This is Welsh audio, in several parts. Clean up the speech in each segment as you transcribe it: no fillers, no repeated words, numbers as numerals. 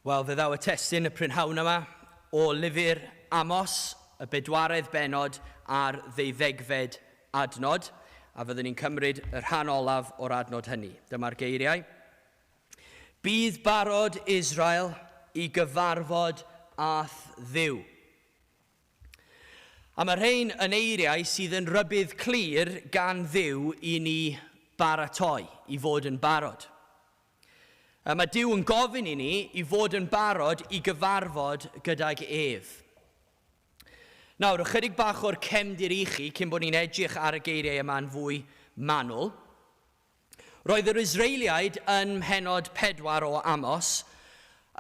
Wel, fe ddaw y testun y prynhawn yma o lyfr Amos, y bedwaredd bennod a'r ddeuddegfed adnod, a fyddwn ni'n cymryd y rhan olaf o'r adnod hynny. Dyma'r geiriau. Bydd barod Israel i gyfarfod â'th Dduw. A mae rhain yn eiriau sydd yn rhybudd clir gan Dduw i ni baratoi, i fod yn barod. Mae Duw yn gofyn i ni i fod yn barod i gyfarfod gydag ef. Nawr, ychydig bach o'r cefndir i chi cyn bod ni'n edrych ar y geiriau yma'n fwy manwl. Roedd yr Israeliaid yn mhenod 4 o Amos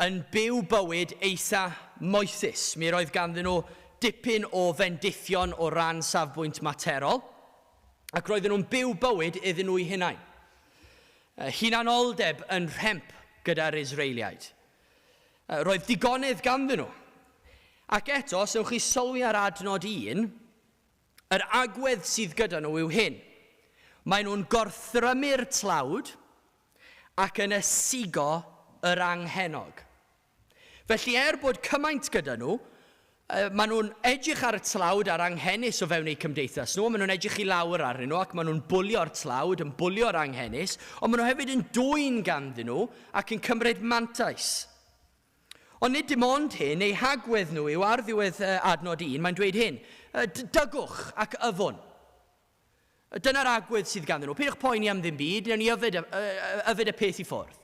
yn byw bywyd eitha moethus. Mi roedd ganddyn nhw dipyn o fendithion o ran safbwynt materol, ac roedden nhw'n byw bywyd iddyn nhw'u hunain. Hunanoldeb yn rhemp gyda'r Israeliaid. Roedd digonedd ganddyn nhw. Ac eto, os ewch chi sylwi ar adnod 1, yr agwedd sydd gyda nhw yw hyn. Maen nhw'n gorthrymu'r tlawd ac yn ysigo yr anghennog. Felly er bod cymaint gyda nhw, maen nhw'n edrych ar y tlawd a'r anghenus o fewn eu cymdeithas nhw, maen nhw'n edrych i lawr arnyn nhw ac maen nhw'n bwlio'r tlawd, yn bwlio'r anghenus, ond maen nhw hefyd yn dwyn ganddyn nhw ac yn cymryd mantais. Ond nid dim ond hyn, eu hagwedd nhw yw ar ddiwedd adnod 1, mae'n dweud hyn, dygwch ac yfwn. Dyna'r agwedd sydd ganddyn nhw. Peidiwch poeni am ddim byd, newn ni yfed, yfed y peth i ffwrdd.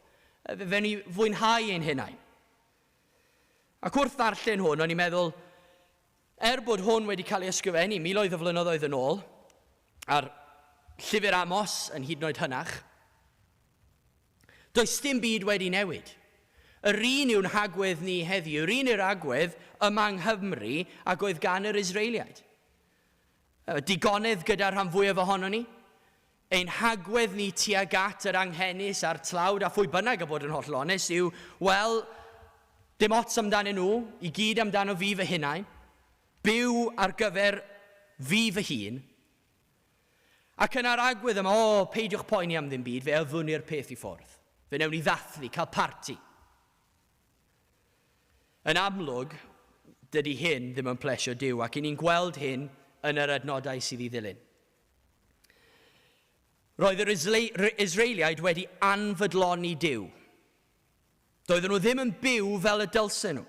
Fe ni fwynhau ein hunain. Ac wrth ddarllen hwn, o'n i'n meddwl, er bod hwn wedi cael ei ysgrifennu miloedd o flynyddoedd yn ôl, a'r llyfr Amos yn hyd yn oed hynach, does dim byd wedi newid. Yr un yw'n hagwedd ni heddiw, yr un yw'r agwedd yma yng Nghymru ag oedd gan yr Israeliaid. Digonedd gyda'r rhan fwyaf ohonon ni. Ein hagwedd ni tuag at yr anghenus a'r tlawd a phwy bynnag a bod yn hollol onest yw, wel, dim ots amdanyn nhw, i gyd amdano fi fy hunain, byw ar gyfer fi fy hun. Ac yna'r agwedd yma, o, peidiwch poeni am ddim byd, fe yfwn ni'r peth i ffwrdd. Fe wnewn ni ddathlu, cael parti. Yn amlwg, dydy hyn ddim yn plesio Duw, ac i ni'n gweld hyn yn yr adnodau sydd i ddilyn. Roedd yr Israeliaid wedi anfodloni Duw. Doedden nhw ddim yn byw fel y dylsen nhw.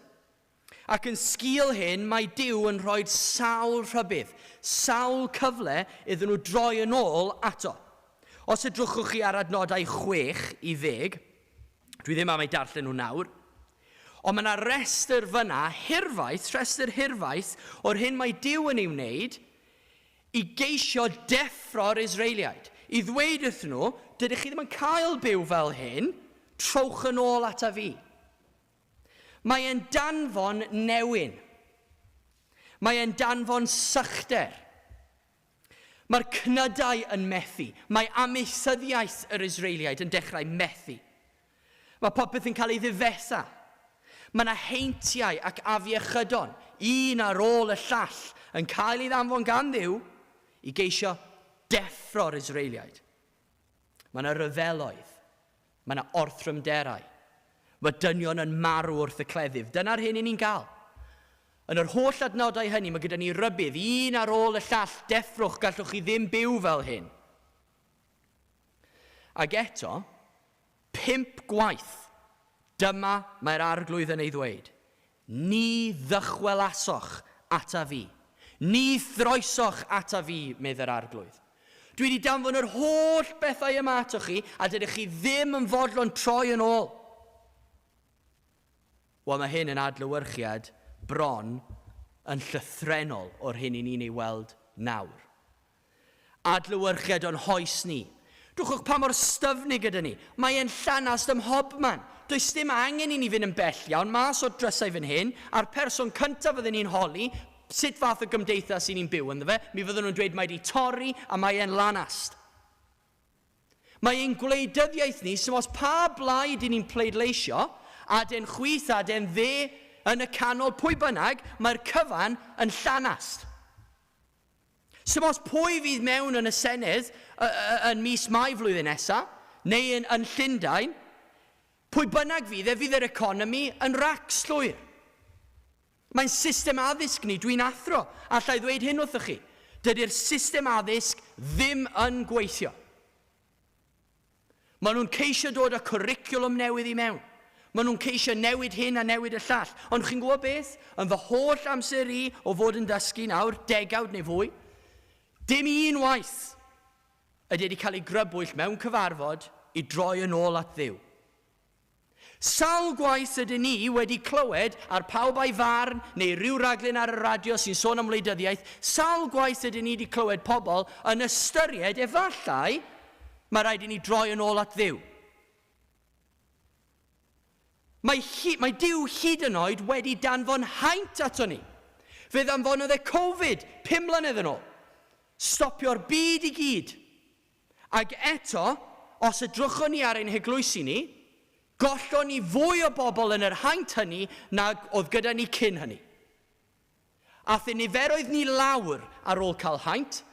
Ac yn sgil hyn, mae Duw yn rhoi sawl rhybudd, sawl cyfle iddyn nhw droi yn ôl ato. Os edrychwch chi ar adnodau 6 i 10, dwi ddim am eu darllen nhw nawr, ond mae yna restr fyna, hirfaith, rhestr hirfaith o'r hyn mae Duw yn ei wneud i geisio deffro'r Israeliaid, i ddweud wrthyn nhw, dydych chi ddim yn cael byw fel hyn, trowch yn ôl ata fi. Mae e'n danfon newyn. Mae e'n danfon sychder. Mae'r cnydau yn methu. Mae amaethyddiaeth yr Israeliaid yn dechrau methu. Mae popeth yn cael ei ddifetha. Mae yna heintiau ac afiechydon, un ar ôl y llall, yn cael ei ddanfon gan Dduw i geisio deffro'r Israeliaid. Mae yna ryfeloedd. Mae yna orthrymderau. Mae dynion yn marw wrth y cleddyf. Dyna'r hyn i ni'n gael. Yn yr holl adnodau hynny, mae gyda ni rybudd, un ar ôl y llall, deffrwch, gallwch chi ddim byw fel hyn. Ac eto, 5 gwaith, dyma mae'r Arglwydd yn ei ddweud, ni ddychwelasoch ata fi, ni throesoch ata fi, medd yr Arglwydd. Dwi wedi danfon yr holl bethau yma atoch chi, a dydych chi ddim yn fodlon troi yn ôl. Wel, mae hyn yn adlewyrchiad bron yn llythrennol o'r hyn i ni'n ei weld nawr. Adlewyrchiad o'n hoes ni. Dwchwch pa mor styfnig ydyn ni. Mae e'n llanast ym mhobman. Does dim angen i ni fynd yn bell iawn, mas o'r drysau fan hyn, a'r person cyntaf fydden ni'n holi, sut fath o gymdeithas i ni'n byw ynddo fe, mi fydden nhw'n dweud mae di torri a mae e'n lanast. Mae ein gwleidyddiaeth ni, sdim ots pa blaid i ni'n pleidleisio, a den chwith a den dde, yn y canol, pwy bynnag, mae'r cyfan yn llanast. Sdim ots pwy fydd mewn yn y Senedd yn mis Mai flwyddyn nesa, neu yn Llundain, Pwy bynnag fydd e, fydd yr economi yn racs llwyr. Mae'n system addysg ni, dwi'n athro, allai ddweud hyn wrthych chi. Dydy'r system addysg ddim yn gweithio. Maen nhw'n ceisio dod â cwricwlwm newydd i mewn. Maen nhw'n ceisio newid hyn a newid y llall. Ond chi'n gwybod beth? Yn fy holl amser i o fod yn dysgu nawr, degawd neu fwy, dim un waith ydy wedi cael ei grybwyll mewn cyfarfod i droi yn ôl at Dduw. Sawl gwaith ydyn ni wedi clywed ar Pawb a'i Farn neu ryw raglen ar y radio sy'n sôn am wleidyddiaeth, sawl gwaith ydyn ni wedi clywed pobl yn ystyried efallai mae rhaid i ni droi yn ôl at Dduw. Mae, hi, mae Duw hyd yn oed wedi danfon haint ato ni. Fe ddanfonodd e Covid 5 mlynedd yn ôl. Stopio'r byd i gyd. Ac eto, os edrychwn ni ar ein heglwysi ni, gollon ni fwy o bobl yn yr haint hynny nag oedd gyda ni cyn hynny. Aeth ein niferoedd ni lawr ar ôl cael haint,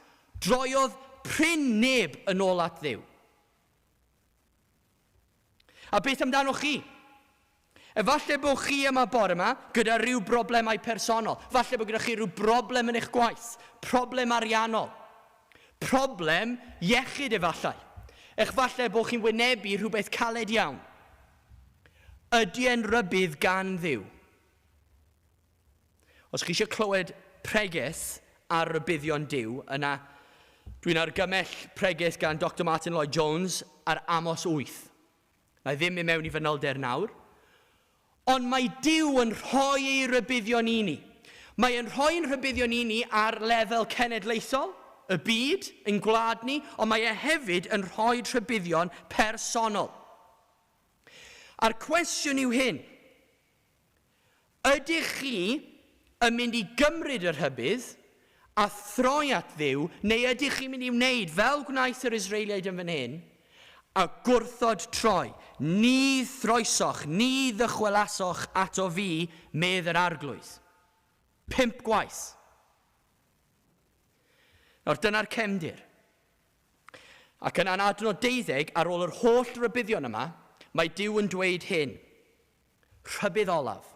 droiodd prin neb yn ôl at Dduw. A beth amdanoch chi? Efallai bod chi yma bore yma gyda rhyw broblemau personol. Falle bod gyda chi rhyw broblem yn eich gwaith, problem ariannol, problem iechyd efallai. Ech falle bod chi'n wynebu rhywbeth caled iawn. Ydy e'n rybudd gan Dduw? Os chi eisiau clywed pregeth ar rybuddion Duw, yna dwi'n argymell pregeth gan Dr Martyn Lloyd-Jones ar Amos 8. Na i ddim mynd mewn i fanylder nawr. Ond mae Duw yn rhoi ei rybuddion i ni. Mae e'n rhoi'n rhybuddion i ni ar lefel cenedlaethol, y byd, ein gwlad ni, ond mae e hefyd yn rhoi rhybuddion personol. A'r cwestiwn yw hyn. Ydych chi yn mynd i gymryd y rhybudd a throi at Dduw, neu ydych chi'n mynd i wneud fel gwnaeth yr Israeliaid yn fan hyn, a gwrthod troi? Ni throesoch, ni ddychwelasoch ato fi, medd yr Arglwydd. 5 gwaith. Nawr, dyna'r cefndir. Ac yna'n adnod 12, ar ôl yr holl rybuddion yma, mae Duw yn dweud hyn. Rhybudd olaf.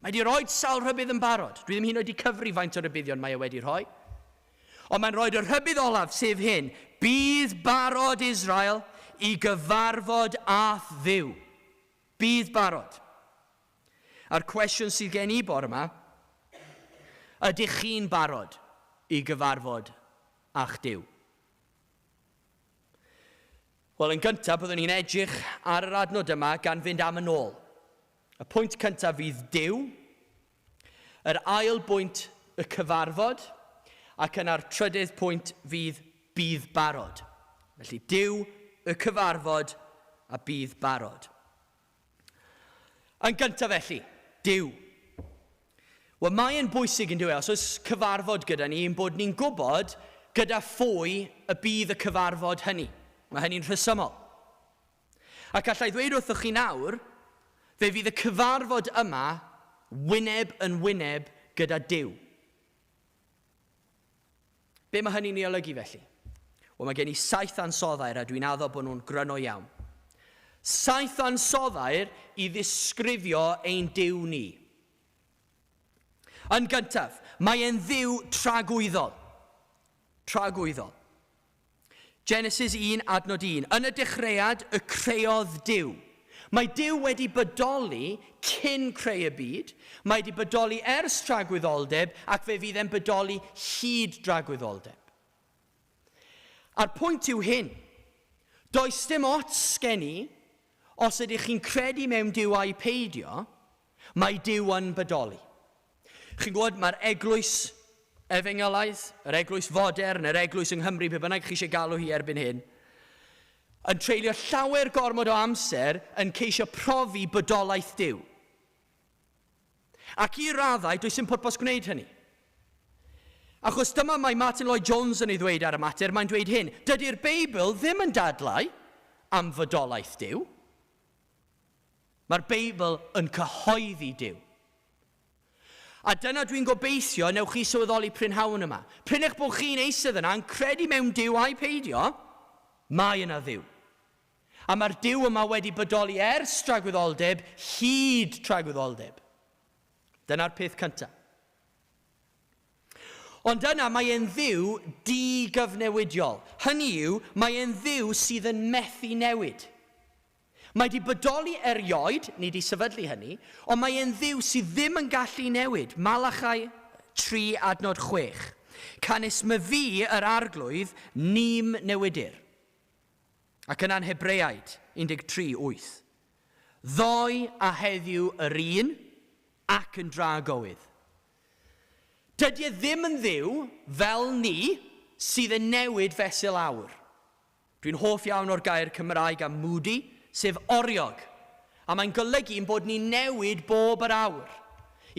Mae wedi rhoi sawl rhybudd yn barod. Dwi ddim hyd yn oed wedi cyfri faint o rybuddion mae e wedi rhoi. Ond mae'n rhoi y rhybudd olaf, sef hyn. Bydd barod Israel i gyfarfod â'th Dduw. Bydd barod. A'r cwestiwn sydd gen i bore yma, ydych chi'n barod i gyfarfod â'ch Duw? Wel, yn gyntaf, byddwn ni'n edrych ar yr adnod yma gan fynd am yn ôl. Y pwynt cyntaf fydd Duw, yr ail bwynt y cyfarfod, ac yna'r trydydd pwynt fydd bydd barod. Felly, Duw, y cyfarfod, a bydd barod. Yn gyntaf felly, Duw. Wel, mae'n bwysig yn dyw e, os oes cyfarfod gyda ni, ein bod ni'n gwybod gyda phwy y bydd y cyfarfod hynny. Mae hynny'n rhesymol. Ac allai ddweud wrthych chi nawr, fe fydd y cyfarfod yma wyneb yn wyneb gyda Duw. Be mae hynny'n ei olygu felly? Wel, mae gen i 7 ansoddair a dwi'n addo bod nhw'n gryno iawn. 7 ansoddair i ddisgrifio ein Duw ni. Yn gyntaf, mae e'n Dduw tragwyddol. Tragwyddol. Genesis 1, adnod 1. Yn y dechreuad, y creodd Duw. Mae Duw wedi bodoli cyn creu y byd, mae wedi bodoli ers tragwyddoldeb, ac fe fydd e'n bodoli hyd dragwyddoldeb. A'r pwynt yw hyn, does dim ots gen i os ydych chi'n credu mewn Duw ai peidio, mae Duw yn bodoli. Chi'n gwybod, mae'r eglwys efengylaidd, yr eglwys fodern, yr eglwys yng Nghymru, be bynnag chi eisiau galw hi erbyn hyn, yn treulio llawer gormod o amser yn ceisio profi bodolaeth Duw. Ac i raddau, does dim pwrpas gwneud hynny. Achos dyma mae Martyn Lloyd-Jones yn ei ddweud ar y mater, mae'n dweud hyn, dydy'r Beibl ddim yn dadlau am fodolaeth Duw. Mae'r Beibl yn cyhoeddi Duw. A dyna dwi'n gobeithio newch chi sylweddoli prynhawn yma. Pryn eich bod chi'n eistedd yna yn credu mewn Duw ai peidio, mae yna Dduw. A mae'r Duw yma wedi bodoli ers tragwyddoldeb hyd tragwyddoldeb. Dyna'r peth cyntaf. Ond yna mae e'n Dduw digyfnewidiol. Hynny yw, mae e'n Dduw sydd yn methu newid. Mae 'di bodoli erioed, ni 'di sefydlu hynny, ond mae e'n Dduw sydd ddim yn gallu newid. Malachi 3 adnod 6. Canys myfi yr Arglwydd, ni'm newidir. Ac yna'n Hebreaid 13, 8. Ddoe a heddiw yr un, ac yn dragywydd. Dydy e ddim yn Dduw fel ni sydd yn newid fesul awr. Dwi'n hoff iawn o'r gair Cymraeg am moody, sef oriog. A mae'n golygu ein bod ni'n newid bob yr awr.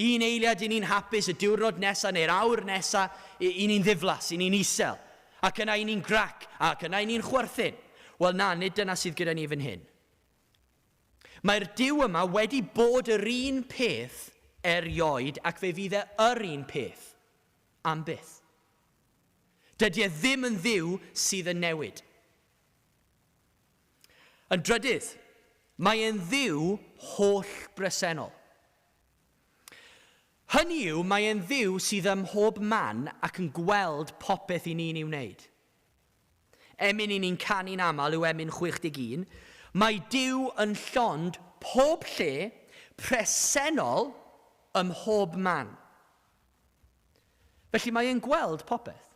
Un eiliad i ni'n hapus, y diwrnod nesaf neu'r awr nesaf, i ni'n ddiflas, i ni'n isel. Ac yna i ni'n grac, ac yna i ni'n chwerthin. Wel na, nid dyna sydd gyda ni fan hyn. Mae'r Duw yma wedi bod yr un peth erioed ac fe fydd e yr un peth am byth. Dydy e ddim yn Dduw sydd yn newid. Yn drydydd, mae e'n Dduw holl bresennol. Hynny yw, mae e'n Dduw sydd ym mhob man ac yn gweld popeth i ni'n ei wneud. Emyn i ni'n canu'n aml yw emyn 61. Mae Duw yn llond pob lle, presennol ym mhob man. Felly mae e'n gweld popeth.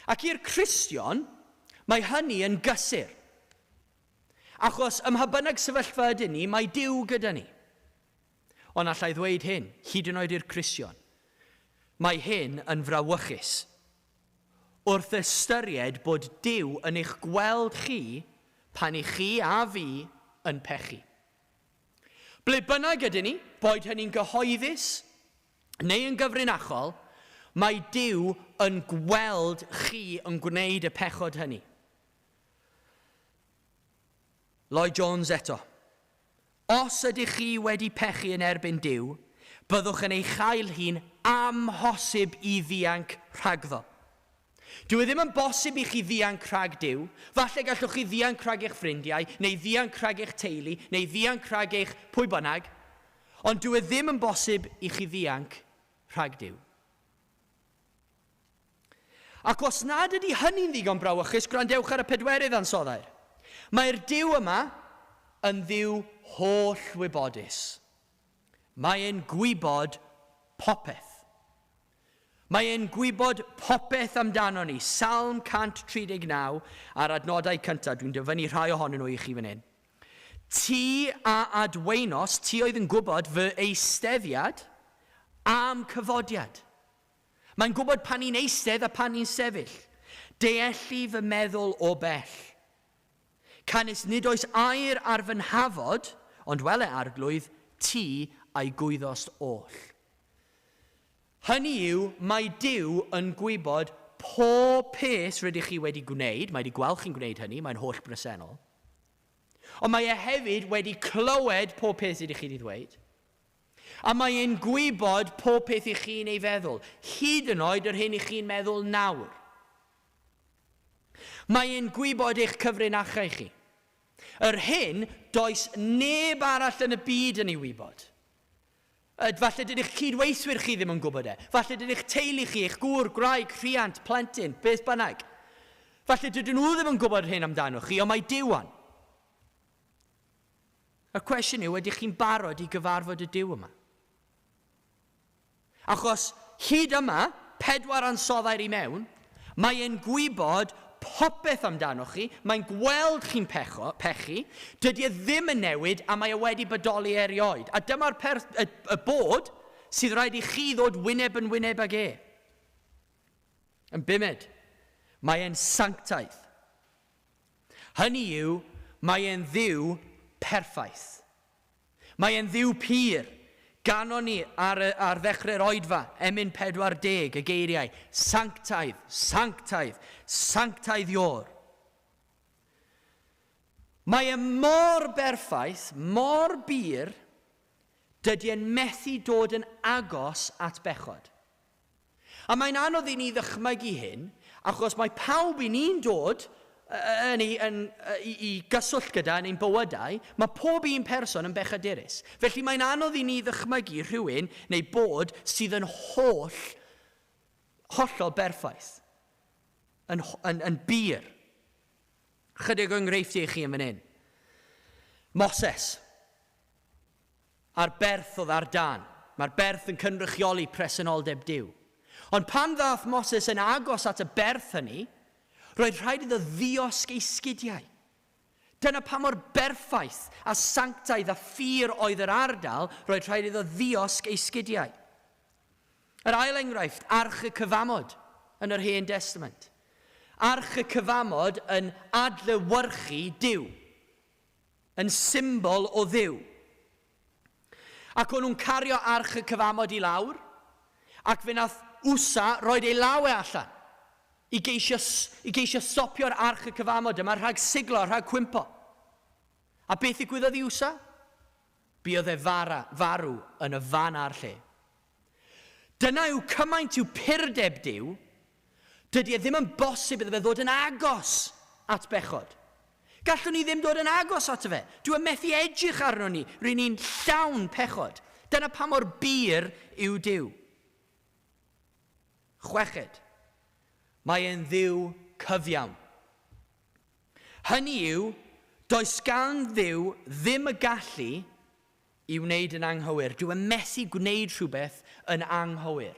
Ac i'r Cristion, mae hynny yn gysur. Achos ym mha bynnag sefyllfa ydyn ni, mae Duw gyda ni. Ond allai ddweud hyn, hyd yn oed i'r Cristion, mae hyn yn frawychus. Wrth ystyried bod Duw yn eich gweld chi pan i chi a fi yn pechu. Ble bynnag ydyn ni, boed hynny'n gyhoeddus neu yn gyfrinachol, mae Duw yn gweld chi yn gwneud y pechod hynny. Lloyd Jones eto. Os ydych chi wedi pechu yn erbyn Duw, byddwch yn ei chael hi'n amhosib i ddianc rhagddo. Dyw e ddim yn bosib i chi ddianc rhag Duw. Falle gallwch chi ddianc rhag eich ffrindiau, neu ddianc rhag eich teulu, neu ddianc rhag eich pwy bynnag. Ond dyw e ddim yn bosib i chi ddianc rhag Duw. Ac os nad ydy hynny'n ddigon brawychus, gwrandewch ar y pedwerydd ansoddair. Mae'r Duw yma yn Dduw holl wybodus. Mae e'n gwybod popeth. Mae e'n gwybod popeth amdano ni. Salm 139 a'r adnodau cyntaf, dwi'n dyfynnu rhai ohonyn nhw i chi fan hyn. Ti a adwaenost, ti oedd yn gwybod fy eisteddiad a'm cyfodiad. Mae'n gwybod pan ni'n eistedd a pan ni'n sefyll. Deelli fy meddwl o bell. Canys nid oes air ar fy nhafod, ond wele Arglwydd, ti a'i gwyddost oll. Hynny yw, mae Duw yn gwybod pob peth rydych chi wedi gwneud, mae wedi gweld chi'n gwneud hynny, mae'n holl bresennol. Ond mae e hefyd wedi clywed pob peth ydych chi wedi ddweud. A mae e'n gwybod pob peth i chi'n ei feddwl, hyd yn oed yr hyn i chi'n meddwl nawr. Mae e'n gwybod eich cyfrinachau chi. Yr hyn does neb arall yn y byd yn ei wybod. Falle dydych cydweithwyr chi ddim yn gwybod e. Falle dydych teulu chi, eich gŵr, gwraig, rhiant, plentyn, beth bynnag. Falle dydyn nhw ddim yn gwybod hyn amdanoch chi, ond mae Duw yn. Y cwestiwn yw, ydych chi'n barod i gyfarfod y Duw yma? Achos hyd yma, 4 ansoddair i mewn, mae e'n gwybod popeth amdanoch chi, mae'n gweld chi'n pechu, dydy e ddim yn newid a mae e wedi bodoli erioed. A dyma'r y bod sydd rhaid i chi ddod wyneb yn wyneb ag e. Yn bumed, mae e'n sanctaidd. Hynny yw, mae e'n Dduw perffaith. Mae e'n Dduw pur. Ganon ni ar ddechrau'r oedfa, emyn 40, y geiriau, sanctaidd, sanctaidd, sanctaidd Iôr. Mae e mor berffaith, mor bur, dydy e'n methu dod yn agos at bechod. A mae'n anodd i ni ddychmygu hyn, achos mae pawb i ni'n dod yn ei, yn, i, i gyswllt gyda yn ein bywydau, mae pob un person yn bechadurus. Felly mae'n anodd i ni ddychmygu rhywun neu bod sydd yn holl, hollol berffaith, yn, yn, yn bur. Chydig o enghreifftiau i chi yn fan hyn. Moses, a'r berth oedd ar dân. Mae'r berth yn cynrychioli presenoldeb Duw. Ond pan ddaeth Moses yn agos at y berth hynny, roedd rhaid iddo ddiosg ei sgidiau. Dyna pa mor berffaith a sanctaidd a phur oedd yr ardal, roedd rhaid iddo ddiosg ei sgidiau. Yr ail enghraifft, Arch y Cyfamod yn yr Hen Destament. Arch y Cyfamod yn adlewyrchu Duw, yn symbol o Dduw. Ac o'n nhw'n cario Arch y Cyfamod i lawr, ac fe nath Usa roed ei law e allan i geisio, i geisio stopio'r Arch y Cyfamod yma rhag siglo, rhag cwympo. A beth ddigwyddodd i Usa? Buodd e fara, farw yn y fan a'r lle. Dyna yw cymaint yw purdeb Duw, dydy e ddim yn bosib iddo fe ddod yn agos at bechod. Gallwn ni ddim dod yn agos ato fe. Dyw e methu edrych arno ni. Ry'n ni'n llawn pechod. Dyna pa mor bur yw Duw. Chweched, mae e'n Dduw cyfiawn. Hynny yw, does gan Dduw ddim y gallu i wneud yn anghywir. Dyw e methu gwneud rhywbeth yn anghywir.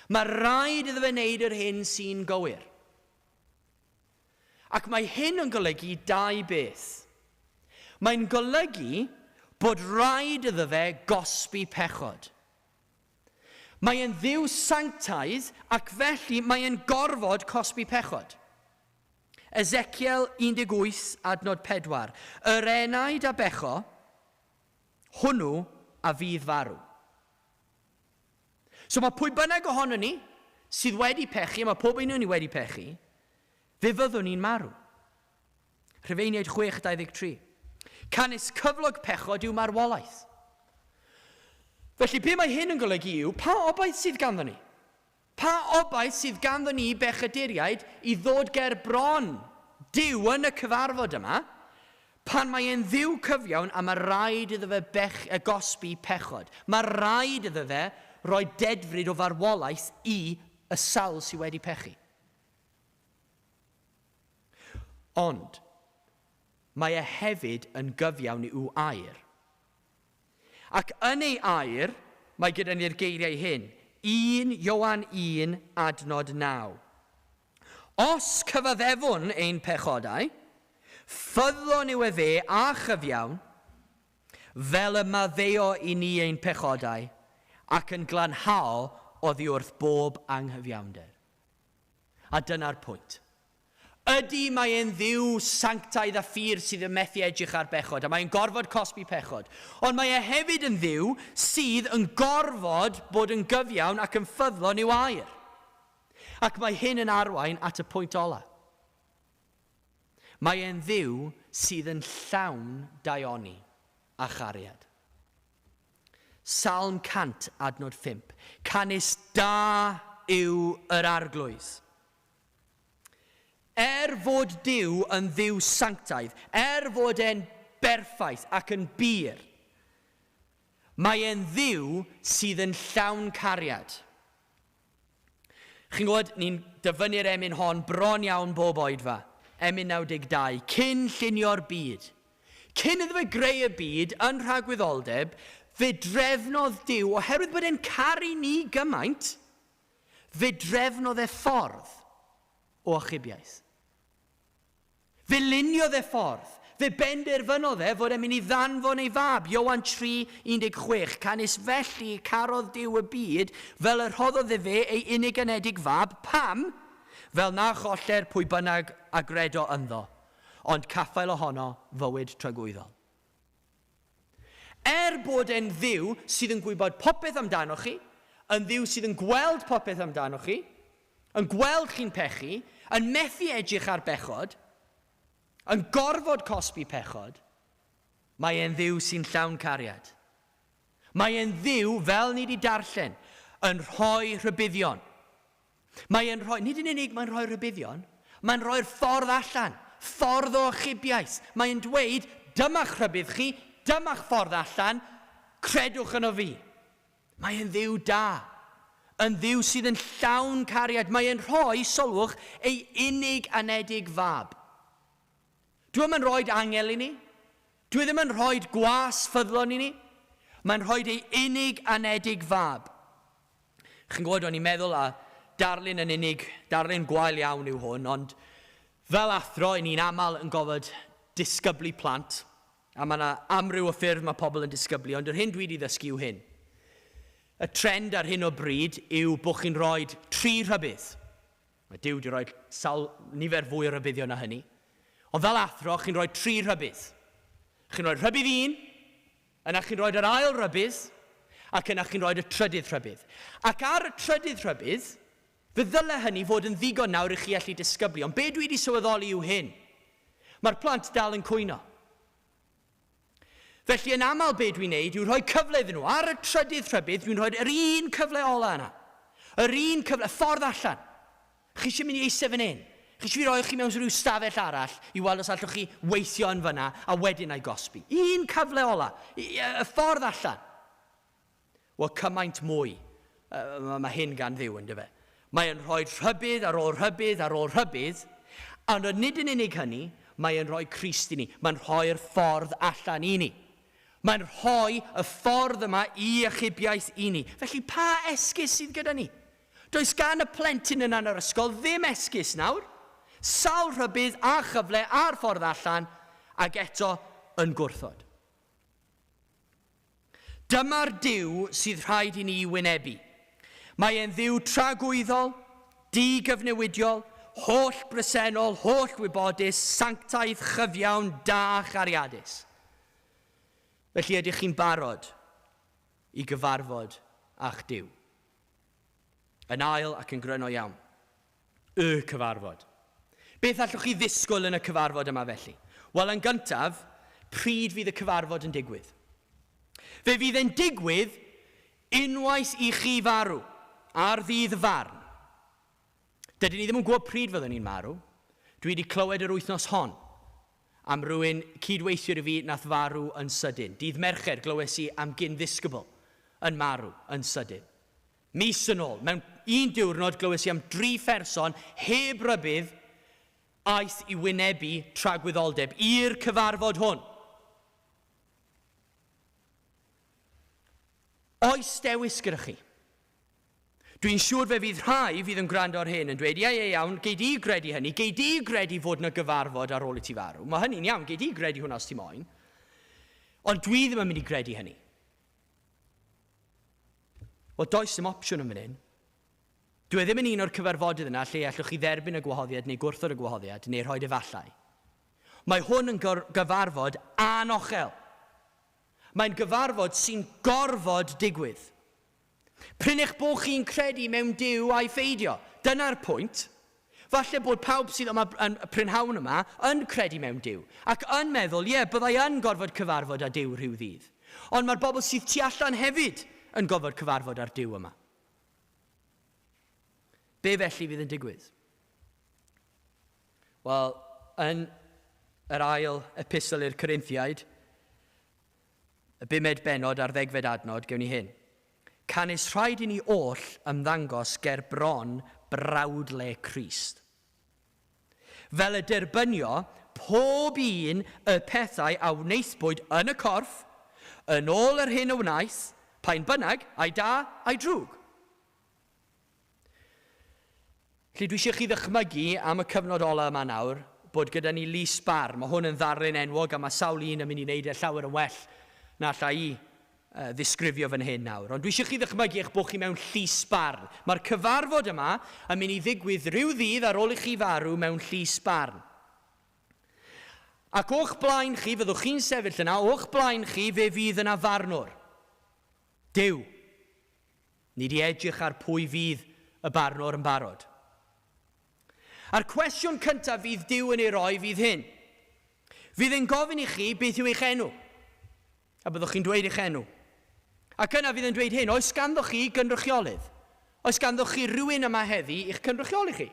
Mae rhaid iddo fe wneud yr hyn sy'n gywir. Ac mae hyn yn golygu dau beth. Mae'n golygu bod rhaid iddo fe gosbi pechod. Mae e'n Dduw sanctaidd ac felly mae e'n gorfod cosbi pechod. Ezekiel 18 adnod 4. Yr enaid a becho, hwnnw a fydd farw. So mae pwy bynnag ohono ni sydd wedi pechu, mae pob un o'n ni wedi pechu, fe fyddwn ni'n marw. Rhufeiniaid 6:23. Canys cyflog pechod yw marwolaeth. Felly be mae hyn yn golygu yw, pa obaith sydd ganddo ni? Pa obaith sydd ganddo ni bechaduriaid i ddod ger bron Duw yn y cyfarfod yma, pan mae e'n Dduw cyfiawn a mae rhaid iddo fe bech, y gosbi pechod? Mae rhaid iddo fe roi dedfryd o farwolaeth i y sawl sydd wedi pechu. Ond, mae e hefyd yn gyfiawn i'w air. Ac yn ei air, mae gyda ni'r geiriau hyn, 1 Ioan 1 adnod 9. Os cyfaddefwn ein pechodau, ffyddlon yw efe a chyfiawn, fel y maddeuo i ni ein pechodau, ac yn glanhao oddi wrth bob anghyfiawnder. A dyna'r pwynt. Ydy, mae e'n Dduw sanctaidd a phur sydd yn methu edrych ar bechod, a mae'n gorfod cosbi pechod. Ond mae e hefyd yn Dduw sydd yn gorfod bod yn gyfiawn ac yn ffyddlon i'w air. Ac mae hyn yn arwain at y pwynt ola. Mae e'n Dduw sydd yn llawn daioni a chariad. Salm 100 adnod 5. Canys da yw yr Arglwydd. Er fod Duw yn Dduw sanctaidd, er fod e'n berffaith ac yn bur, mae e'n Dduw sydd yn llawn cariad. Chi'n gwybod, ni'n dyfynnu'r emyn hon bron iawn bob oedfa, emyn 92, cyn llunio'r byd. Cyn iddo fe greu y byd yn rhagwyddoldeb, fe drefnodd Duw, oherwydd bod e'n caru ni gymaint, Fe drefnodd e ffordd o achubiaeth. Fe luniodd e ffordd. Fe benderfynodd e fod e'n mynd i ddanfon ei fab, Ioan 3:16, canys felly carodd Duw y byd fel y rhoddodd e fe ei unig anedig fab, pam? Fel na choller pwy bynnag a gredo ynddo, ond caffael ohono fywyd tragwyddol. Er bod e'n Dduw sydd yn gwybod popeth amdanoch chi, yn Dduw sydd yn gweld popeth amdanoch chi, yn gweld chi'n pechu, yn methu edrych ar bechod, yn gorfod cosbi pechod, mae e'n Dduw sy'n llawn cariad. Mae e'n Dduw, fel ni wedi darllen, yn rhoi rhybuddion. Mae e'n rhoi, nid yn unig mae'n rhoi rhybuddion, mae'n rhoi'r ffordd allan. ffordd o achubiaeth. Mae'n dweud, dyma'ch rhybudd chi, dyma'ch ffordd allan, credwch yno fi. Mae e'n Dduw da, yn Dduw sydd yn llawn cariad. Mae e'n rhoi, sylwch, ei unig anedig fab. Dwi ddim yn rhoi angel i ni. Dwi ddim yn rhoi gwas ffyddlon i ni. Mae'n rhoi ei unig anedig fab. Chi'n gwybod, o'n i'n meddwl a darlun yn unig, darlun gwael iawn yw hwn, ond fel athro, i ni'n aml yn gofod disgyblu plant, a mae yna amryw o ffyrdd mae pobl yn disgyblu, ond yr hyn dwi wedi ddysgu yw hyn. Y trend ar hyn o bryd yw bod chi'n rhoi tri rhybudd. Mae Duw wedi rhoi sawl nifer fwy o rybuddion na hynny. Ond fel athro, chi'n rhoi tri rhybudd. Chi'n rhoi rhybudd un, yna chi'n rhoi yr ail rybudd, ac yna chi'n rhoi y trydydd rhybudd. Ac ar y trydydd rhybudd, fe ddyle hynny fod yn ddigon nawr i chi allu disgyblu. Ond be dwi wedi sylweddoli yw hyn. Mae'r plant dal yn cwyno. Felly yn aml be dwi'n neud yw rhoi cyfle iddyn nhw. Ar y trydydd rhybudd, dwi'n rhoi yr un cyfle ola yna. Yr un cyfle, ffordd allan. Chi eisiau mynd i eistedd fan hyn? Chi eisiau fi roi chi mewn rhyw stafell arall i weld os allwch chi weithio yn fyna a wedyn a'i gosbi. Un cyfle ola, y ffordd allan. Wel, cymaint mwy. Mae hyn gan Dduw, yndyfe. Mae e'n rhoi rhybudd ar ôl rhybudd ar ôl rhybudd, ond nid yn unig hynny, mae e'n rhoi Crist i ni. Mae'n rhoi'r ffordd allan i ni. Mae'n rhoi y ffordd yma i achubiaeth i ni. Felly pa esgus sydd gyda ni? Does gan y plentyn yna yn yr ysgol ddim esgus nawr. Sawl rhybudd a chyfle a'r ffordd allan, ac eto yn gwrthod. Dyma'r Duw sydd rhaid i ni wynebu. Mae e'n Dduw tragwyddol, di-gyfnewidiol, holl bresennol, holl wybodus, sanctaidd, chyfiawn, da a chariadus. Felly ydych chi'n barod i gyfarfod â'ch Duw? Yn ail ac yn gryno iawn, y cyfarfod. Beth allwch chi ddisgwyl yn y cyfarfod yma felly? Wel, yn gyntaf, pryd fydd y cyfarfod yn digwydd? Fe fydd e'n digwydd unwaith i chi farw, ar ddydd y farn. Dydyn ni ddim yn gwybod pryd fyddwn ni'n marw. Dwi wedi clywed yr wythnos hon am rywun cydweithiwr i fi nath farw yn sydyn. Dydd Mercher glywes i am gyn ddisgybl yn marw yn sydyn. Mis yn ôl, mewn un diwrnod glywes i am dri pherson heb rybudd aeth i wynebu tragwyddoldeb i'r cyfarfod hwn. Oes dewis gyda chi? Dwi'n siŵr fe fydd rhai fydd yn gwrando ar hyn yn dweud, ie, ie, iawn, gei di gredu hynny, gei di gredu fod yna gyfarfod ar ôl i ti farw. Mae hynny'n iawn, gei di gredu hwnna os ti moyn. Ond dwi ddim yn mynd i gredu hynny. Wel, does dim opsiwn yn fan hyn. Dwi e ddim yn un o'r cyfarfodydd yna lle allwch chi dderbyn y gwahoddiad neu gwrthod y gwahoddiad neu rhoi efallai. Mae hwn yn gyfarfod anochel. Mae'n gyfarfod sy'n gorfod digwydd. Prin eich bod chi'n credu mewn Duw a'i pheidio. Dyna'r pwynt. Falle bod pawb sydd yma yn y prynhawn yma yn credu mewn Duw ac yn meddwl, ie, byddai yn gorfod cyfarfod â Duw rhyw ddydd. Ond mae'r bobl sydd tu allan hefyd yn gorfod cyfarfod â'r Duw yma. Be felly fydd yn digwydd? Wel, yn yr ail epistol i'r Corinthiaid, y bumed bennod a'r ddegfed adnod, gewn ni hyn. Canys rhaid i ni oll ymddangos ger bron brawdle Crist. Fel y derbynio pob un y pethau a wnaethpwyd yn y corff, yn ôl yr hyn a wnaeth, pa'n bynnag, ai da, ai drwg. Felly dwi eisiau chi ddychmygu am y cyfnod ola yma nawr bod gyda ni lys barn. Mae hwn yn ddarlun enwog a mae sawl un yn mynd i wneud e llawer yn well na alla i ddisgrifio fan hyn nawr. Ond dwi eisiau chi ddychmygu eich bod chi mewn llys barn. Mae'r cyfarfod yma yn mynd i ddigwydd rhyw ddydd ar ôl i chi farw mewn llys barn. Ac o'ch blaen chi, fyddwch chi'n sefyll yna, o'ch blaen chi fe fydd yna farnwr. Duw. Ni 'di edrych ar pwy fydd y barnwr yn barod. A'r cwestiwn cyntaf fydd Duw yn ei roi fydd hyn. Fydd e'n gofyn i chi beth yw eich enw. A byddwch chi'n dweud eich enw. Ac yna fydd e'n dweud hyn, oes ganddo chi gynrychiolydd? Oes ganddo chi rhywun yma heddi i'ch cynrychioli chi?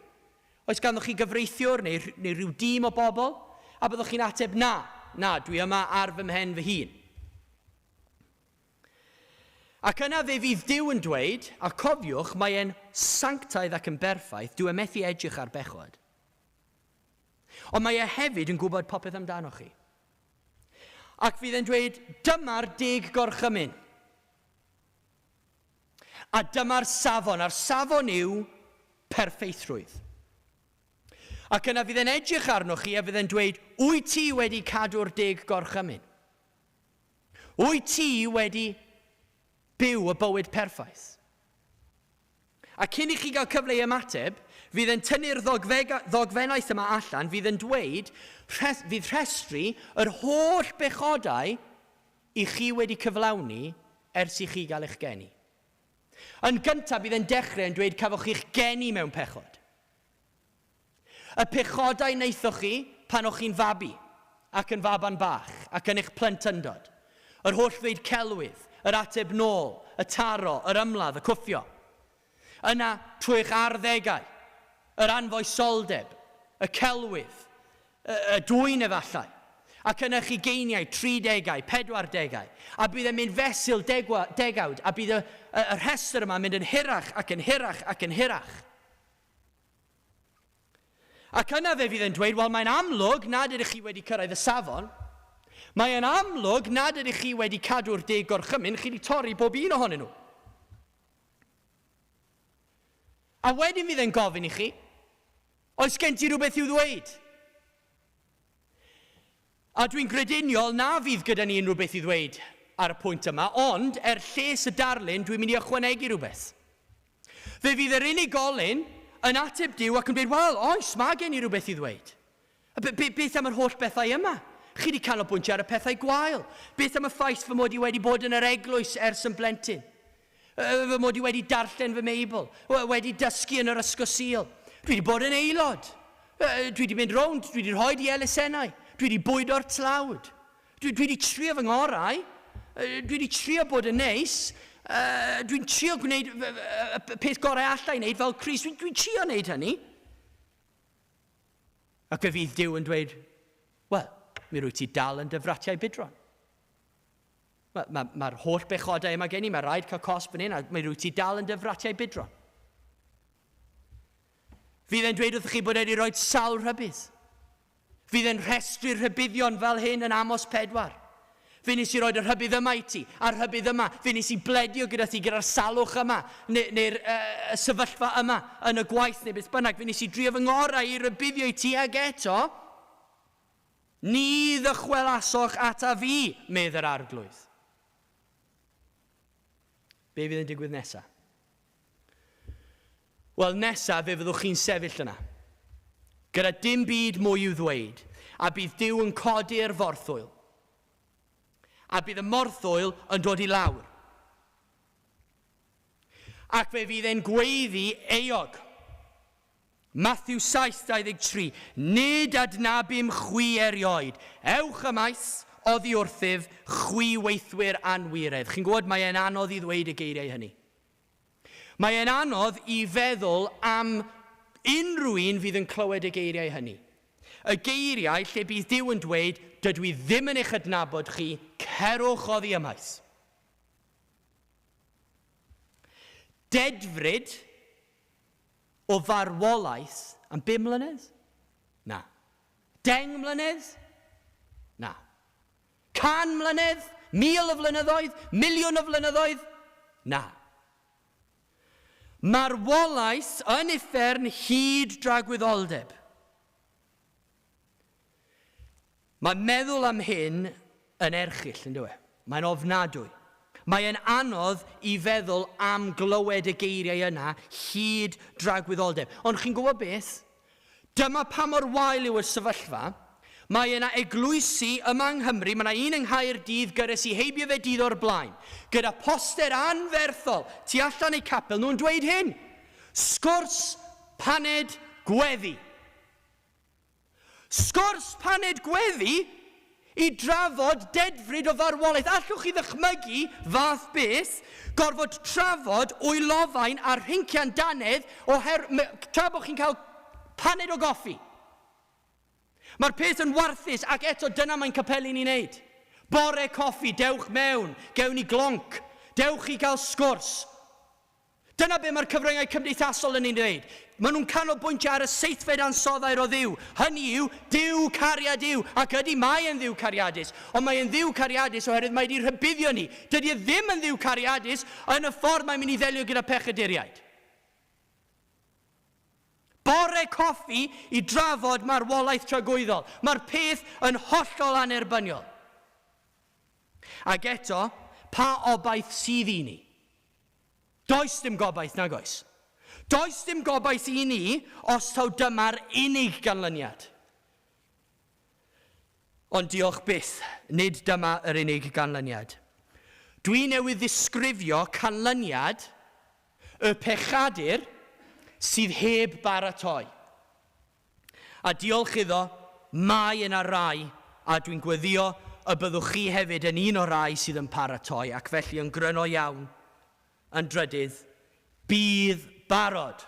Oes ganddoch chi gyfreithiwr neu, neu rhyw dîm o bobl? A byddwch chi'n ateb, na, na, dwi yma ar fy mhen fy hun. Ac yna fe fydd Duw yn dweud, a cofiwch, mae e'n sanctaidd ac yn berffaith, dyw e methu edrych ar bechod. Ond mae e hefyd yn gwybod popeth amdanoch chi. Ac fydd e'n dweud, dyma'r deg gorchymyn. A dyma'r safon, a'r safon yw perffeithrwydd. Ac yna fydd e'n edrych arnoch chi a fydd e'n dweud, wyt ti wedi cadw'r deg gorchymyn? Wyt ti wedi byw y bywyd perffaith? A cyn i chi gael cyfle i ymateb, fydd e'n tynnu'r ddogfennaeth yma allan, fydd yn dweud, rhes, fydd rhestru yr holl bechodau i chi wedi cyflawni ers i chi gael eich geni. Yn gyntaf, bydd e'n dechrau yn dweud cafoch chi'ch geni mewn pechod. Y pechodau wnaethoch chi pan o'ch chi'n fabi ac yn faban bach ac yn eich plentyndod. Yr holl ddweud celwydd, yr ateb nôl, y taro, yr ymladd, y cwffio. Yna, trwy eich arddegau, yr anfoesoldeb, y celwydd, y, y dwyn efallai, ac yn eich ugeiniau, tridegau, pedwardegau, a bydd e'n mynd fesul degwa, degawd, a bydd y, y, y rhestr yma'n mynd yn hirach ac yn hirach ac yn hirach. Ac yna fe fydd e'n dweud, wel mae'n amlwg nad ydych chi wedi cyrraedd y safon. Mae'n amlwg nad ydych chi wedi cadw'r deg gorchymyn, chi wedi torri bob un ohonyn nhw. A wedyn fydd e'n gofyn i chi, oes gen ti rhywbeth i'w ddweud? A dwi'n grediniol na fydd gyda ni unrhyw beth i ddweud ar y pwynt yma, ond er lles y darlun, dwi'n mynd i ychwanegu rhywbeth. Fe fydd yr unigolyn yn ateb Duw ac yn dweud, wel, oes, mae gen i rhywbeth i ddweud. Be, be, beth am yr holl bethau yma? Chi wedi canolbwyntio ar y pethau gwael. Beth am y ffaith fy mod i wedi bod yn yr eglwys ers yn blentyn? Fy mod i wedi darllen fy Meibl, wedi dysgu yn yr ysgol Sul. Dwi wedi bod yn aelod. Dwi wedi mynd rownd, dwi wedi rhoi di elusennau. Dwi wedi bwydo'r tlawd. Dwi, dwi wedi trio fy ngorau. Dwi wedi trio bod yn neis. Dwi'n trio gwneud y peth gorau allai wneud fel Crist. Dwi'n dwi trio wneud hynny. Ac fe fydd Duw yn dweud, wel, mi rwy ti dal yn dyfratiau budron. Mae'r ma, ma, ma holl bechodau yma gen i, mae rhaid cael cosb fan hyn, a mi rwy ti dal yn dyfratiau budron. Fydd e'n dweud wrthych chi bod e wedi rhoi sawl rhybudd. Fydd e'n rhestru'r rhybuddion fel hyn yn Amos 4. Fe nes i roed y rhybudd yma i ti, a'r rhybudd yma. Fe nes i bledio gyda ti gyda'r salwch yma, neu'r neu, uh, sefyllfa yma yn y gwaith neu beth bynnag. Fe nes i drio fy ngorau i rybuddio i ti ag eto. Ni ddychwelasoch ata fi, medd yr arglwydd. Be fydd yn digwydd nesaf? Wel, nesaf fe fyddwch chi'n sefyll yna, gyda dim byd mwy i'w ddweud, a bydd Duw yn codi'r forthwyl, a bydd y morthwyl yn dod i lawr. Ac fe fydd e'n gweiddi euog. Matthew 7:23, Nid adnabum chwi erioed, ewch ymaith oddi wrthyf, chwi weithwyr anwiredd. Chi'n gwybod, mae e'n anodd i ddweud y geiriau hynny. Mae e'n anodd i feddwl am unrhyw un fydd yn clywed y geiriau hynny. Y geiriau lle bydd Duw yn dweud, dydw i ddim yn eich adnabod chi, cerwch oddi ymaith. Dedfryd o farwolaeth am bum mlynedd? Na. 10 mlynedd? Na. 100 mlynedd? 1,000 o flynyddoedd? 1,000,000 o flynyddoedd? Na. Marwolaeth yn uffern hyd dragwyddoldeb. Mae meddwl am hyn yn erchyll, yn dyw e? Mae'n ofnadwy. Mae e'n anodd i feddwl am glywed y geiriau yna hyd dragwyddoldeb. Ond chi'n gwybod beth? Dyma pa mor wael yw y sefyllfa. Mae yna eglwysi yma yng Nghymru, mae yna un yng Nghaerdydd gyrres i heibio fe dydd o'r blaen, gyda poster anferthol tu allan eu capel nhw'n dweud hyn, Sgwrs, paned, gweddi. Sgwrs, paned, gweddi i drafod dedfryd o farwolaeth. Allwch chi ddychmygu fath beth, gorfod trafod wylofain a rhincian dannedd oher, tra bod chi'n cael Paned o goffi. Mae'r peth yn warthus ac eto dyna mae'n capeli ni'n neud. Bore coffi, dewch mewn, gewn ni glonc, dewch i gael sgwrs. Dyna be mae'r cyfryngau cymdeithasol yn ei wneud. Maen nhw'n canolbwyntio ar y seithfed ansoddair o Dduw. Hynny yw, Duw cariad yw. Ac ydy, mae e'n Dduw cariadus. Ond mae e'n Dduw cariadus oherwydd mae wedi rhybuddio ni. Dydy e ddim yn Dduw cariadus yn y ffordd mae'n mynd i ddelio gyda pechaduriaid. Bore coffi i drafod marwolaeth tragwyddol. Mae'r peth yn hollol annerbyniol. Ac eto, pa obaith sydd i ni? Does dim gobaith, nag oes? Does dim gobaith i ni os taw dyma'r unig ganlyniad. Ond diolch byth, nid dyma yr unig ganlyniad. Dwi newydd ddisgrifio canlyniad y pechadur sydd heb baratoi. A diolch iddo, mae yna rai, a dwi'n gweddio y byddwch chi hefyd yn un o'r rai sydd yn paratoi, ac felly yn gryno iawn, yn drydydd, bydd barod.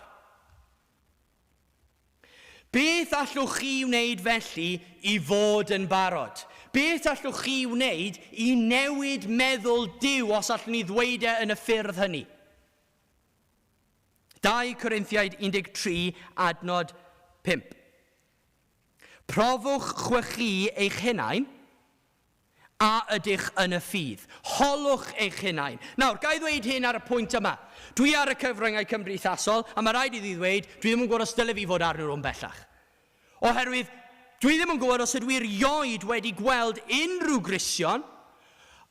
Beth allwch chi wneud felly i fod yn barod? Beth allwch chi wneud i newid meddwl Duw, os allwn ni ddweud e yn y ffyrdd hynny? 2 Corinthiaid 13 adnod 5. Profwch chwychu eich hunain, a ydych yn y ffydd. Holwch eich hunain. Nawr, ga i ddweud hyn ar y pwynt yma. Dwi ar y cyfryngau cymdeithasol, a mae rhaid i fi ddweud, dwi ddim yn gwybod os dyle fi fod arnyn nhw'n bellach. Oherwydd, dwi ddim yn gwybod os ydw i erioed wedi gweld unrhyw Gristion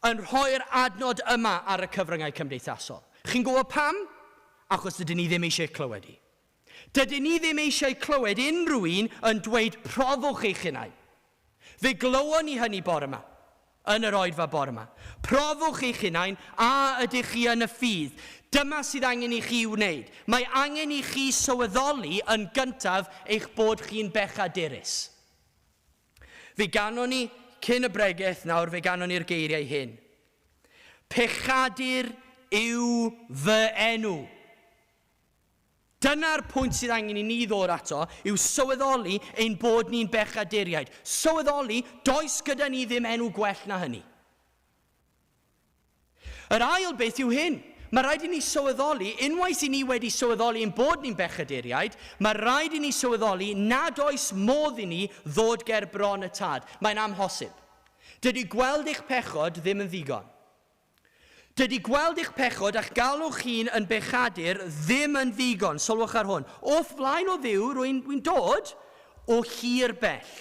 yn rhoi'r adnod yma ar y cyfryngau cymdeithasol. Chi'n gwybod pam? Achos dydyn ni ddim eisiau clywed i. Dydyn ni ddim eisiau clywed unrhyw un yn dweud profwch eich hunain. Fe glywon ni hynny bore yma, yn yr oedfa bore yma. Profwch eich hunain, a ydych chi yn y ffydd. Dyma sydd angen i chi wneud. Mae angen i chi sylweddoli yn gyntaf eich bod chi'n bechadurus. Fe ganon ni, cyn y bregeth nawr, fe ganon ni'r geiriau hyn. Pechadur yw fy enw. Dyna'r pwynt sydd angen i ni ddod ato, yw sylweddoli ein bod ni'n bechaduriaid. Sylweddoli, does gyda ni ddim enw gwell na hynny. Yr ail beth yw hyn. Mae rhaid i ni sylweddoli, unwaith i ni wedi sylweddoli ein bod ni'n bechaduriaid, mae rhaid i ni sylweddoli nad oes modd i ni ddod ger bron y Tad. Mae'n amhosib. Dydy gweld eich pechod ddim yn ddigon. Dydy gweld eich pechod a'ch galw chi'n yn bechadur ddim yn ddigon. Sylwch ar hwn. O'th flaen o Dduw, rwy'n rwy dod o hir bell.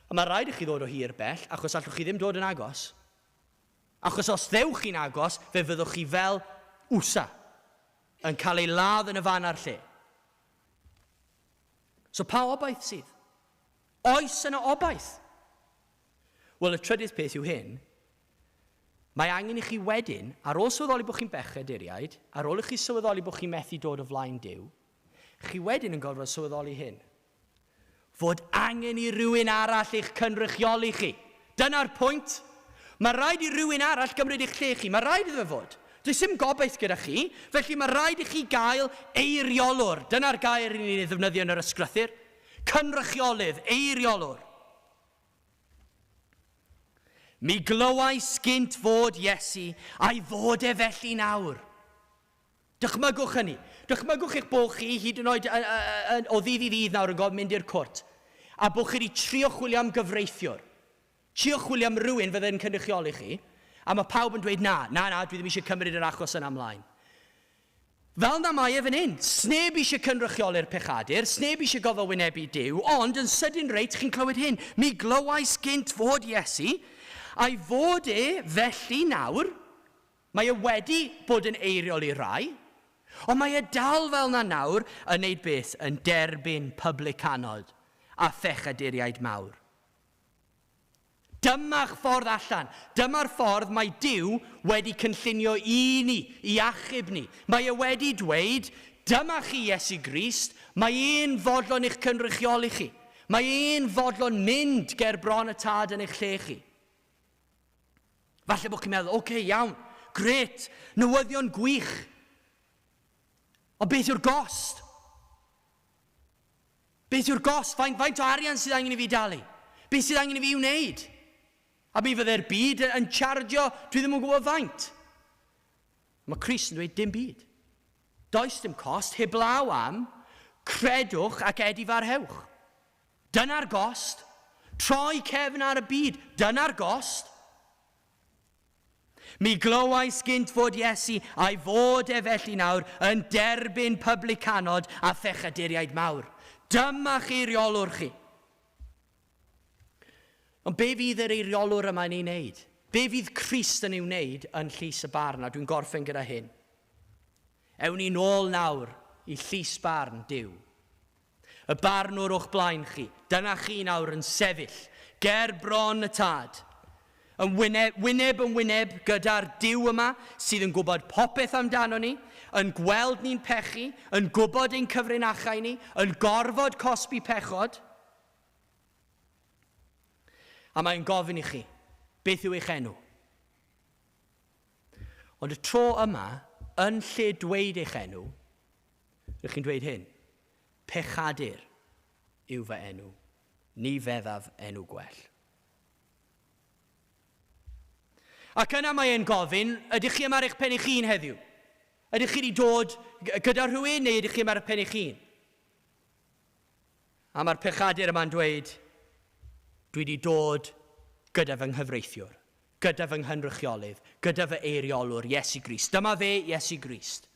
A mae rhaid i chi ddod o hir bell, achos allwch chi ddim dod yn agos. Achos os ddewch chi'n agos, fe fyddwch chi fel Usa, yn cael ei ladd yn y fan a'r lle. So pa obaith sydd? Oes yna obaith? Wel, y trydydd peth yw hyn. Mae angen i chi wedyn, ar ôl sylweddoli bod chi'n bechaduriaid, ar ôl i chi sylweddoli bod chi'n methu dod o flaen Duw, chi wedyn yn gorfod sylweddoli hyn. Fod angen i rywun arall eich cynrychioli chi. Dyna'r pwynt. Mae rhaid i rywun arall gymryd eich lle chi. Mae rhaid iddo fod. Does dim gobaith gyda chi, felly mae rhaid i chi gael eiriolwr. Dyna'r gair i ni'n ei ddefnyddio yn yr ysgrythur. Cynrychiolydd, eiriolwr. Mi glywais gynt fod Iesu, a'i fod e felly nawr. Dychmygwch hynny. Dychmygwch eich bod chi, hyd yn oed o ddydd i ddydd nawr yn gorfod mynd i'r cwrt, a bod chi wedi trio chwilio am gyfreithiwr. Trio chwilio am rywun fydde'n cynrychioli chi, a mae pawb yn dweud na, na, na, dwi ddim eisiau cymryd yr achos yna ymlaen. Fel 'na mae e fan hyn. Sneb eisiau cynrychioli'r pechadur, sneb eisiau gofod wynebu Duw, ond yn sydyn reit chi'n clywed hyn. Mi glywais gynt fod Iesu, a'i fod e felly nawr, mae e wedi bod yn eiriol i rai, ond mae e dal fel 'na nawr yn neud beth? Yn derbyn publicanod a phechaduriaid mawr. Dyma'ch ffordd allan. Dyma'r ffordd mae Duw wedi cynllunio i ni, i achub ni. Mae e wedi dweud, dyma chi Iesu Grist, mae e'n fodlon i'ch cynrychioli chi. Mae e'n fodlon mynd ger bron y Tad yn eich lle chi. Falle bod chi'n meddwl, oce, okay, iawn, grêt, newyddion gwych. Ond beth yw'r gost? Beth yw'r gost? Faint, faint o arian sydd angen i fi dalu? Beth sydd angen i fi wneud? A mi fydde'r byd yn chargio, dwi ddim yn gwybod faint. Mae Crist yn dweud dim byd. Does dim cost heblaw am credwch ac edifarhewch. Dyna'r gost. Troi cefn ar y byd. Dyna'r gost. Mi glywais gynt fod Iesu, a'i fod e felly nawr, yn derbyn publicanod a phechaduriaid mawr. Dyma chi reolwr chi. Ond be fydd yr eiriolwr yma'n ei wneud? Be fydd Crist yn ei wneud yn llys y barn? A dwi'n gorffen gyda hyn. Ewn ni nôl nawr i llys barn Duw. Y barnwr o'ch blaen chi. Dyna chi nawr yn sefyll ger bron y tad. Yn wyneb, wyneb yn wyneb gyda'r Duw yma sydd yn gwybod popeth amdano ni, yn gweld ni'n pechu, yn gwybod ein cyfrinachau ni, yn gorfod cosbi pechod. A mae'n gofyn i chi, beth yw eich enw? Ond y tro yma, yn lle dweud eich enw, rydych chi'n dweud hyn, pechadur yw fy enw, ni feddaf enw gwell. Ac yna mae e'n gofyn, ydych chi yma ar eich pen eich hun heddiw? Ydych chi wedi dod gyda rhywun neu ydych chi yma ar eich pen eich hun? A mae'r pechadur yma'n dweud, Dwi wedi dod gyda fy nghyfreithiwr, gyda fy nghynrychiolydd, gyda fy eiriolwr, Iesu Grist. Dyma fe, Iesu Grist.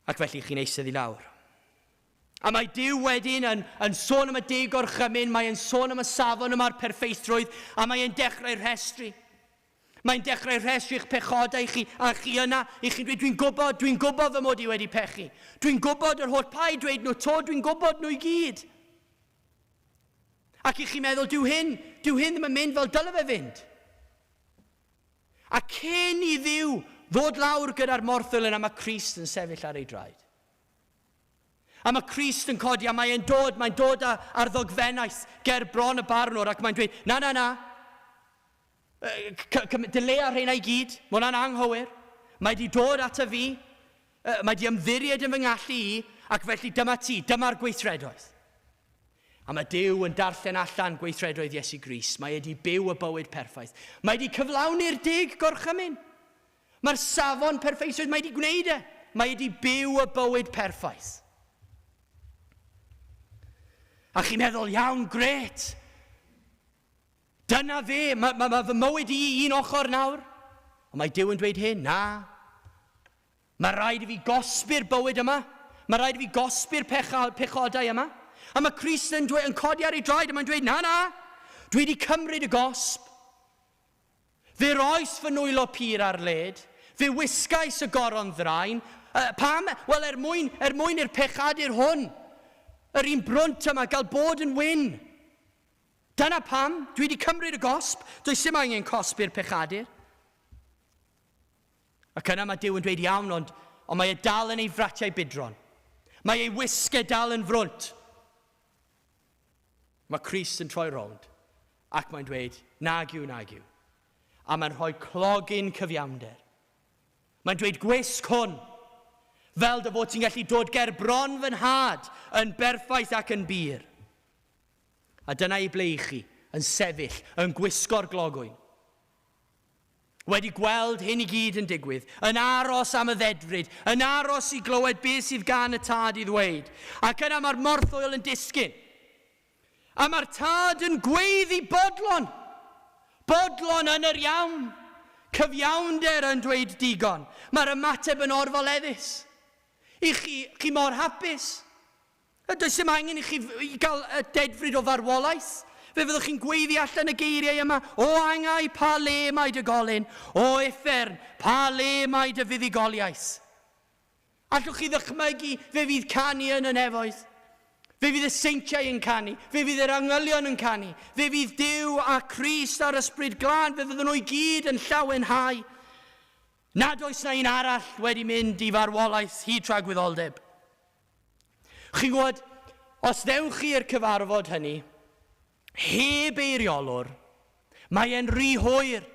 Ac felly chi'n eistedd i lawr. A mae Duw wedyn yn, yn sôn am y deg gorchymyn, mae'n sôn am y safon yma'r perffeithrwydd, a mae'n dechrau rhestru. Mae'n dechrau rhestru'ch pechodau chi, a chi yna, i chi'n dweud, dwi'n gwybod, dwi'n gwybod fy mod i wedi pechu. Dwi'n gwybod yr holl paid dweud nhw to, dwi'n gwybod nhw i gyd. Ac i chi'n meddwl, dyw hyn, dyw hyn ddim yn mynd fel dyle fe fynd. A cyn i Dduw ddod lawr gyda'r morthwyl yna, mae Crist yn sefyll ar ei draed. A mae Crist yn codi, a mae e'n dod, mae'n dod ar ddogfennaeth ger bron y barnwr, ac mae'n dweud, na, na, na, Dilea rheina i gyd, mae hwnna'n anghywir. Mae di dod ata fi, mae di ymddiried yn fy ngallu i, ac felly dyma ti, dyma'r gweithredoedd. A mae Duw yn darllen allan gweithredoedd Iesu Grist. Mae wedi byw y bywyd perffaith. Mae wedi cyflawni'r deg gorchymyn. Mae'r safon perffeisrwydd, mae wedi gwneud e. Mae wedi byw y bywyd perffaith. A chi'n meddwl, iawn, gret. Dyna fe, mae, mae, mae fy mywyd i un ochr nawr. Ond mae Duw yn dweud hyn, na. Mae rhaid i fi gosbi'r bywyd yma. Mae rhaid i fi gosbi'r pechodau yma. A mae Crist yn, dweud, yn codi ar ei draed a mae'n dweud, na, na, dwi wedi cymryd y gosb. Fe roes fy nwylo pur ar led. Fe wisgais y goron ddraen. Pam? Wel, er mwyn, er mwyn i'r pechadur hwn, yr un brwnt yma, gael bod yn wyn. Dyna pam dwi wedi cymryd y gosb. Does dim angen cosb i'r pechadur. Ac yna mae Duw yn dweud iawn, ond, ond mae e dal yn ei fratiau budron. Mae ei wisg e dal yn frwnt. Mae Crist yn troi rownd ac mae'n dweud, nag yw, nag yw. A mae'n rhoi clogyn cyfiawnder. Mae'n dweud, gwisg hwn, fel dy fod ti'n gallu dod ger bron fy nhad yn berffaith ac yn bur. A dyna i ble i chi, yn sefyll, yn gwisgo'r glogwyn. Wedi gweld hyn i gyd yn digwydd, yn aros am y ddedfryd, yn aros i glywed beth sydd gan y tad i ddweud. Ac yna mae'r morthwyl yn disgyn. A mae'r tad yn gweiddi bodlon. Bodlon yn yr iawn. Cyfiawnder yn dweud digon. Mae'r ymateb yn orfoleddus. I chi, chi mor hapus. A does dim angen i chi i gael y dedfryd o farwolaeth. Fe fyddwch chi'n gweiddi allan y geiriau yma, O angau, pa le mae dy golyn? O uffern, pa le mae dy fuddugoliaeth? Allwch chi ddychmygu fe fydd canu yn y nefoedd? Fe fydd y seintiau yn canu, fe fydd yr angylion yn canu, fe fydd Duw a Christ a'r Ysbryd Glân, fe fydden nhw i gyd yn llawenhau. Nad oes na un arall wedi mynd i farwolaeth hyd tragwyddoldeb. Chi'n gwybod, os ddewch chi i'r cyfarfod hynny, heb eiriolwr, mae e'n rhy hwyr.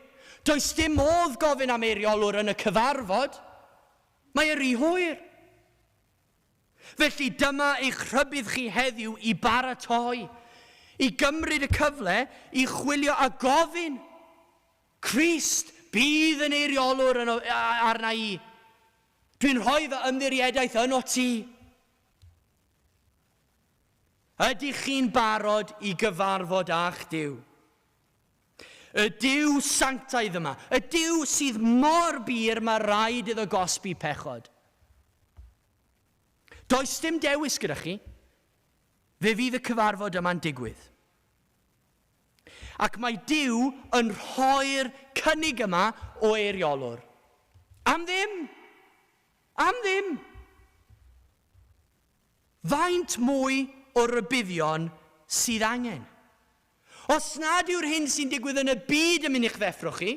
Does dim modd gofyn am eiriolwr yn y cyfarfod. Mae e'n rhy hwyr. Felly dyma eich rhybudd chi heddiw i baratoi, i gymryd y cyfle i chwilio a gofyn, Crist, bydd yn eiriolwr yno, arna i. Dwi'n rhoi fy ymddiriedaeth yno ti. Ydych chi'n barod i gyfarfod â'ch Duw? Y Duw sanctaidd yma, y Duw sydd mor bur mae rhaid iddo gosbi pechod. Does dim dewis gyda chi. Fe fydd y cyfarfod yma'n digwydd. Ac mae Duw yn rhoi'r cynnig yma o eiriolwr. Am ddim! Am ddim! Faint mwy o rybuddion sydd angen? Os nad yw'r hyn sy'n digwydd yn y byd yn mynd i'ch ddeffro chi,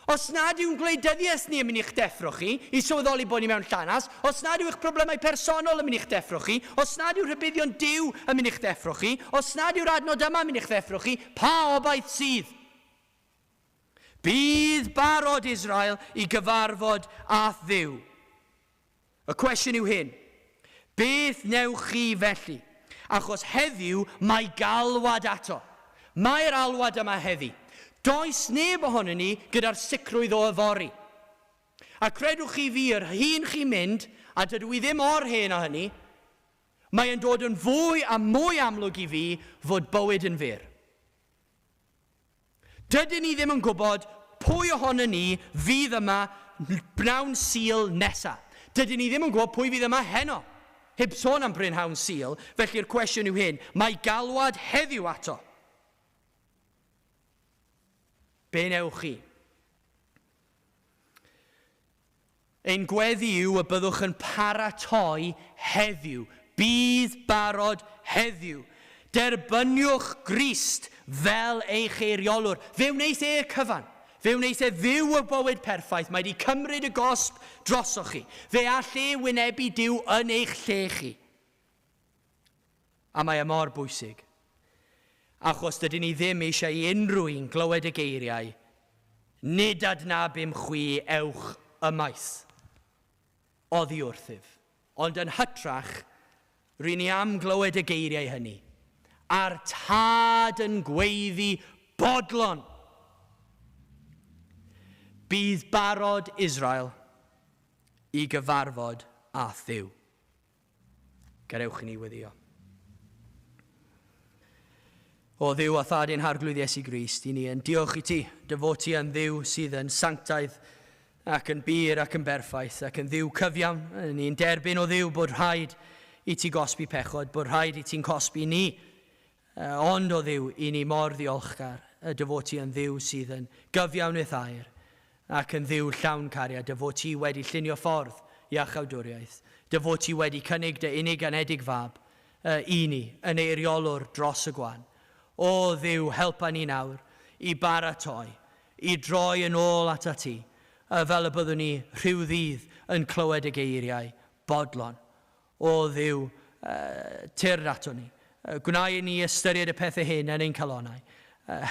os nad yw'n gwleidyddiaeth ni yn mynd i'ch deffro chi i sylweddoli bod ni mewn llanast, os nad yw eich problemau personol yn mynd i'ch deffro chi, os nad yw rhybuddion Duw yn mynd i'ch deffro chi, os nad yw'r adnod yma yn mynd i'ch ddeffro chi, pa obaith sydd? Bydd barod Israel i gyfarfod â'th Dduw. Y cwestiwn yw hyn, beth wnewch chi felly? Achos heddiw mae galwad ato. Mae'r alwad yma heddi. Does neb ohonon ni gyda'r sicrwydd o yfory. A credwch chi fi, yr hyn chi'n mynd, a dydw i ddim or hen â hynny, mae e'n dod yn fwy a mwy amlwg i fi fod bywyd yn fyr. Dydyn ni ddim yn gwybod pwy ohonon ni fydd yma bnawn Sul nesa. Dydyn ni ddim yn gwybod pwy fydd yma heno, heb sôn am brynhawn Sul, felly'r cwestiwn yw hyn, mae galwad heddiw ato. Be newch chi? Ein gweddi yw y byddwch yn paratoi heddiw. Bydd barod heddiw. Derbyniwch Grist fel eich eiriolwr. Fe wneith e y cyfan. Fe wneith e fyw y bywyd perffaith. Mae wedi cymryd y gosb drosoch chi. Fe all e wynebu Duw yn eich lle chi. A mae e mor bwysig. Achos dydyn ni ddim eisiau i unrhyw un glywed y geiriau, Nid adnabum chwi, ewch ymaith oddi wrthyf. Ond yn hytrach, ry'n ni am glywed y geiriau hynny, a'r tad yn gweiddi bodlon! Bydd barod Israel i gyfarfod â Dduw. Gadewch i ni weddio. O Dduw a Thad ein Harglwydd Iesu Grist, i ni yn diolch i ti, dy fod ti yn Dduw sydd yn sanctaidd ac yn bur ac yn berffaith ac yn Dduw cyfiawn. Ni'n derbyn o Dduw bod rhaid i ti gosbi pechod, bod rhaid i ti'n cosbi ni. Ond o Dduw, i ni mor ddiolchgar dy fod ti yn Dduw sydd yn gyfiawn i'th air ac yn Dduw llawn cariad, dy fod ti wedi llunio ffordd iachawdwriaeth, dy fod ti wedi cynnig dy unig anedig fab i ni, yn eiriolwr dros y gwan. O Dduw, helpa ni nawr i baratoi, i droi yn ôl atat ti, fel y byddwn ni rhyw ddydd yn clywed y geiriau bodlon. O Dduw, tyrd ato ni. Gwna i ni ystyried y pethau hyn yn ein calonnau.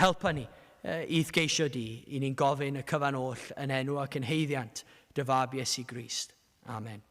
Helpa ni i'th geisio di, i ni'n gofyn y cyfan oll yn enw ac yn haeddiant dy Fab Iesu Grist. Amen.